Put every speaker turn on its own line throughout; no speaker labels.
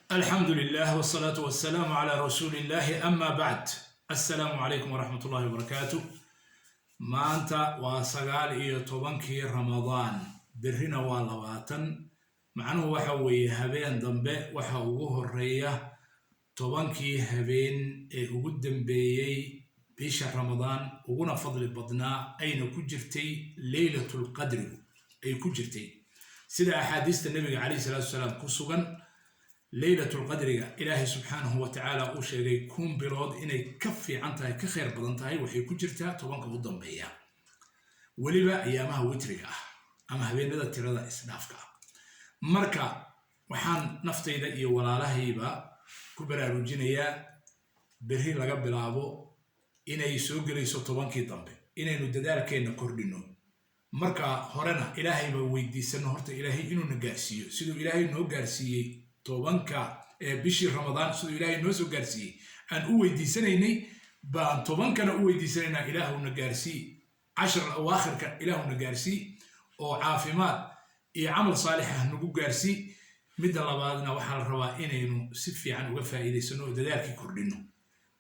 Alxamdu lilah wsalaatu wasalaamu calaa rasuuli illahi, ama bacd. Assalaamu calaykum waraxmat ullahi wabarakaatu. Maanta waa 19-kii Ramadaan, berrina waa 20. Macnuhu waxa weeye, habeen dambe waxa ugu horeeya 10-kii habeen ee ugu dambeeyey bisha Ramadaan, uguna fadli badnaa, ayna ku jirtay Leylatulqadrigu ay ku jirtay, sida axaadiista Nebiga calayhi salaatu wasalaam ku sugan. Leylatulqadriga Ilaahay subxaanahu wa tacaala uu sheegay 1000 bilood inay ka fiican tahay, ka khayr badan tahay, waxay ku jirtaa 10-ka u dambeeya, weliba ayaamaha witriga ah ama habeenada tirada isdhaafka ah. Marka waxaan naftayda iyo walaalahayba ku baraarujinayaa, berri laga bilaabo inay soo gelayso 10-kii dambe, inaynu dadaalkeenna kordhino. Marka horena Ilaahay baa weydiisano horta Ilaahay inuuna gaarsiiyo, siduu Ilaahay noo gaarsiiyey 10-ka bishii Ramadaan. Siduu Ilaahay noo soo gaarsiiyey aan u weydiisanaynay baan 10-kana u weydiisanaynaa. Ilaahuna gaarsii cashar awaakhirka, Ilaahuna gaarsii oo caafimaad iyo camal saalix ah nagu gaarsii. Midda labaadna, waxaa la rabaa inaynu si fiican uga faa'iidaysano oo dadaalkii kordhino,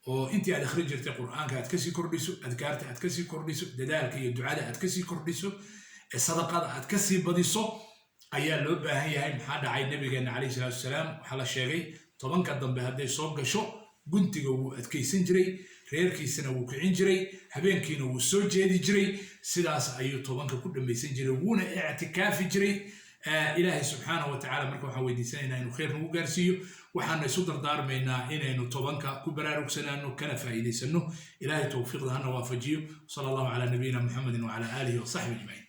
oo intii aad akhri jirtay Qur'aanka aad kasii kordhiso, adkaarta aad kasii kordhiso, dadaalka iyo ducada aad kasii kordhiso, sadaqada aad kasii badiso ayaa loo baahan yahay. Maxaa dhacay? Nabigeena calayhi salaatu wasalaam waxaa la sheegay 10-ka dambe hadday soo gasho, guntiga wuu adkaysan jiray, reerkiisana wuu kicin jiray, habeenkiina wuu soo jeedi jiray. Sidaas ayuu 10-ka ku dhammaysan jiray, wuuna ictikaafi jiray. Ilaahay subxaanahu wa tacala marka waxaan weydiisanaynaa inuu khayr nagu gaarsiiyo. Waxaana isu dardaarmaynaa inaynu 10-ka ku baraarugsanaano, kana faa'iidaysano. Ilaahay towfiiqda hana waafajiyo. Sala Allahu calaa nabiyina Muxamedin wacala aalihi wasaxbi ajmaciin.